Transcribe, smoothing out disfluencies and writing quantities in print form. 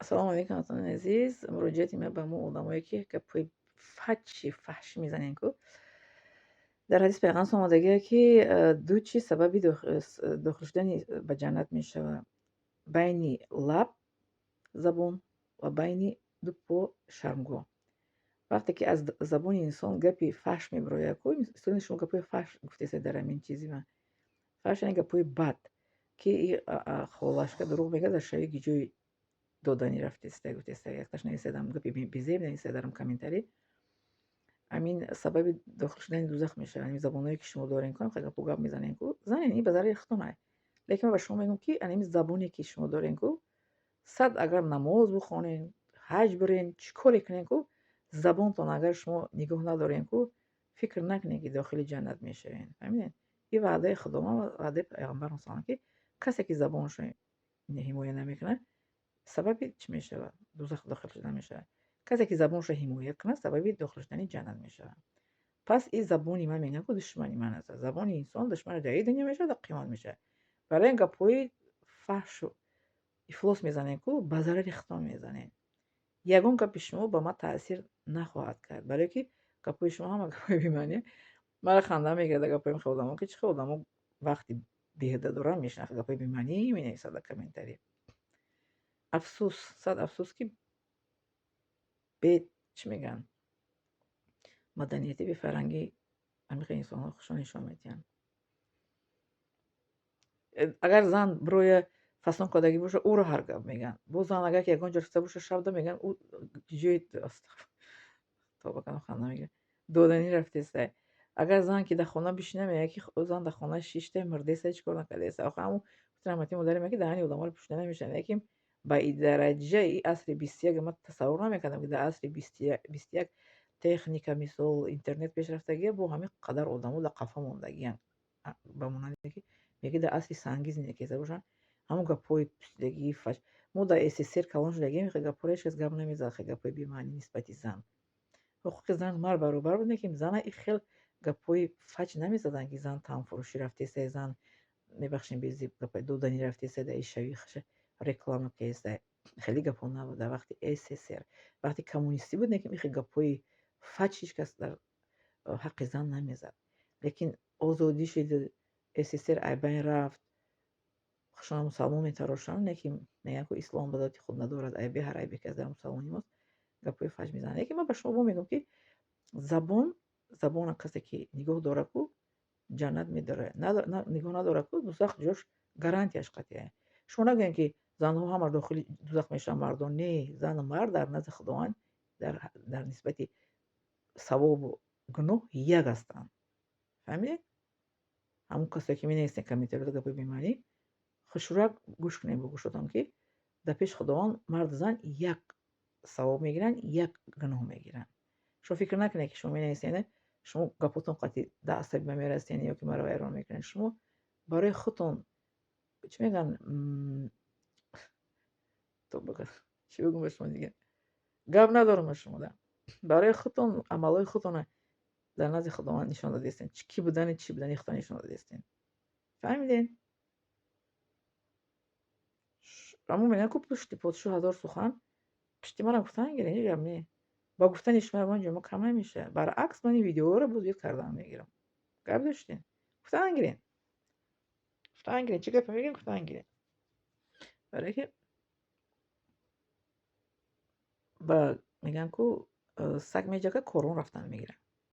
Ассалому алайкум, ҳамватанони азиз. Муроҷиати ман ба мо одамое, ки гапҳои фаҷши фаҳшӣ мезанем ку. Дар ҳадис пайғамбар омадагие, ки ду чиз сабаби дохил шудани ба ҷаннат мешавад: байни лаб забон ва байни ду по шармгоҳ. Вақте ки аз забони инсон гапи фаҳш мебирояд ку, мисоли шумо гапҳои фаҳш гуфтесед дар ҳамин чизи ман. Фаҳш яъне гапҳои бад, ки холашка дурӯғ мегӯяд, дар шави гиҷои додани рафтеста гуфтеста, якташ нависадам гапи безеб нависад дарам комментарий. Ҳамин сабаби дохил шудани дузах мешавад. Ҳамин забонҳое, ки шумо дорем ку, ҳам гапу гап мезанем ку, занен, ин ба зарари худтон ай. Лекин ман ба шумо мегӯям, ки ҳамин забоне, ки шумо дорем ку, сад агар намоз бихонен, ҳаҷ бирен, чӣ коре кунен ку, забонтон агар шумо нигоҳ надорем ку, фикр накунед, ки дохили ҷаннат мешавед. Фаҳмидед? Ин ваъдаи Худованд ва ваъдаи пайғамбар салам, ки касе ки забонашро ҳимоя намекунад, сабаби чӣ мешавад? Дузах дохил шудан мешавад. Касе ки забонашро ҳимоя кунад, сабаби дохил шудани ҷаннат мешавад. Пас ин забони ман мегӯям ку, душмани ман аст. Забони инсон душмани дар ин дунё мешавад, дар қиёмат мешавад. Барои ин гапҳои фаҳшу ифлос мезанем ку, ба зарари худтон мезанем. Ягон гапи шумо ба ман таъсир нахоҳад кард, барое ки гапҳои шумо ҳама гапҳои бемаъне. Мара ханда мегирад дар гапҳои хел одамо, ки чӣ хел одамо вақти беҳуда доранд, мешинахт, гапҳои бемаънӣ менависад дар комментарий. Афсӯс, сад афсӯс, ки бе чӣ мегӯянд, маданияти, бефарҳангӣ ҳамин хел инсонҳо худшон нишон медиҳанд. Агар зан бироя фасон кардагӣ боша, ӯро ҳар гап мегӯянд. Боз зан агар ки ягон ҷо рафта боша шабда, мегӯянд, ӯ ҷои тоба кардам, ханда мегирад, доданӣ рафтеста. Агар зан ки дар хона бишина, мегӯяд, ки зан дар хона шишта мурдеста, ҳеҷ кор накардаеста. Охир ҳамун раҳмати модаре мегӯяд, ки даҳани одаморо пӯшида намешавад. Лекин ба дараҷаи асри 21 ман тасаввур намекардам, ки дар асри 21 техника, мисол, интернет пешрафтагия, бо ҳамин қадар одамо дар қафо мондагиянд, ба монанде ки мегӯяд, дар асри сангӣ зиндагӣ карда бошанд. Ҳамон гапҳои пӯсидагии фаҳш. Мо дар СССР калон шудагием, хел гапҳоро ҳеҷ кас гап намезад, хел гапҳои бемаънӣ нисбати зан. Ҳуқуқи зан мард баробар буд, лекин зана ин хел гапҳои фаҷ намезаданд, ки зан танфурӯшӣ рафтеста, зан, мебахшем, безеб гапҳои доданӣ рафтеста, дар ишавӣ реклама кеста. Хеле гапҳо набуд дар вақти СССР. Вақти коммунистӣ буд, лекин ин хел гапҳои фаҷ ҳеҷ кас дар ҳаққи зан намезад. Лекин озодӣ шуд, СССР аз байн рафт, хушона мусалмон метарошанд, лекин мегӯянд ку, ислом ба зоти худ надорад айбе, ҳар айбе ки аз дар мусалмонӣ мост, гапҳои фаҷ мезананд. Лекин ман ба шумо бо мегӯям, ки забон, забона касе ки нигоҳ дорад ку, ҷаннат медорад, нигоҳ надорад ку, дузах ҷош гарантияш қатъия. Шумо нагӯед, ки занҳо ҳама дохили дузах мешаванд, мардон не. Зану мард дар назди Худованд дар нисбати савобу гуноҳ як ҳастанд. Фаҳмидед? Ҳамон касое ки менависед комментариёда гапҳои бемаънӣ, хушрӯяк гӯш кунед бо гӯшотон, ки дар пеши Худованд марду зан як савоб мегиранд, як гуноҳ мегиранд. Шумо фикр накунед, ки шумо менависед, шумо гапотон қатъи дар асаби ман мерасед ё ки маро вайрон мекунед. Шумо барои худтон чӣ мегӯянд, чӣ бигӯм ба шумо, дига гап надорам ба шумо. Да барои худтон амалҳои худтонро дар назди Худованд нишон додастед, кӣ будани, чӣ будани худтон нишон додастед. Фаҳмидед? Ҳамон мегӯянд ку, пушти подшоҳ ҳазор сухан. Пушти манам гуфтан гиред, ҳеҷ гап не. Ба гуфтани шумо ягон ҷо мо кам намешавад. Баръакс, ман ин видеоҳоро боз ёд кардан мегирам. Гап доштем, гуфтан гиред, гуфтан гиред, чӣ гапе мегӯем, гуфтан гиред, барое ки ба мегӯянд ку, саг меҷака, корвон рафтан мегирад.